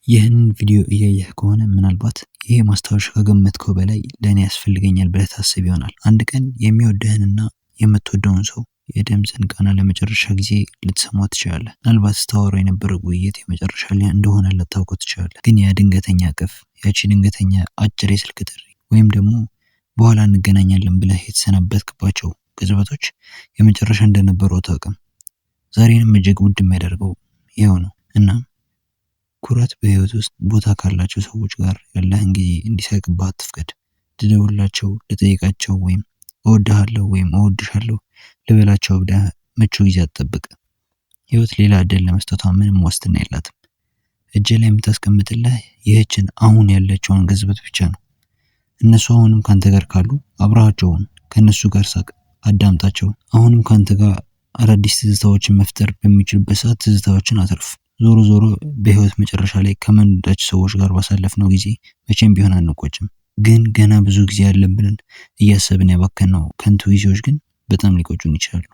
ይህንን ቪዲዮ እያየህ ከሆነ ምናልባት ይሄ ማስታወሻ ከገመትከው በላይ ለእኔ ያስፈልገኛል ብለህ ታስብ ይሆናል። አንድ ቀን የሚወድህንና የምትወደውን ሰው የድምፅን ቃና ለመጨረሻ ጊዜ ልትሰማው ትችላለህ። ምናልባት ስታወራው የነበረው ውይይት የመጨረሻ ላይ እንደሆነ ልታውቀው ትችላለህ። ግን ያ ድንገተኛ እቅፍ፣ ያቺ ድንገተኛ አጭር የስልክ ጥሪ ወይም ደግሞ በኋላ እንገናኛለን ብለህ የተሰናበትክባቸው ቅጽበቶች የመጨረሻ እንደነበሩ አታውቅም። ዛሬንም እጅግ ውድ የሚያደርገው ይኸው ነው። እናም ኩራት በህይወት ውስጥ ቦታ ካላቸው ሰዎች ጋር ያለህን ጊዜ እንዲሰርቅብህ አትፍቀድ። ልደውልላቸው፣ ልጠይቃቸው ወይም እወድሃለሁ ወይም እወድሻለሁ ልበላቸው ብለህ ምቹ ጊዜ አትጠብቅ። ህይወት ሌላ እድል ለመስጠቷ ምንም ዋስትና የላትም። እጅ ላይ የምታስቀምጥልህ ይህችን አሁን ያለችውን ቅጽበት ብቻ ነው። እነሱ አሁንም ካንተ ጋር ካሉ አብረሃቸው ሁን። ከእነሱ ጋር ሳቅ፣ አዳምጣቸው። አሁንም ካንተ ጋር አዳዲስ ትዝታዎችን መፍጠር በሚችሉበት ሰዓት ትዝታዎችን አትርፍ። ዞሮ ዞሮ በህይወት መጨረሻ ላይ ከምንወዳቸው ሰዎች ጋር ባሳለፍነው ጊዜ መቼም ቢሆን አንቆጭም። ግን ገና ብዙ ጊዜ አለን ብለን እያሰብን ያባከንነው ከንቱ ጊዜዎች ግን በጣም ሊቆጩን ይችላሉ።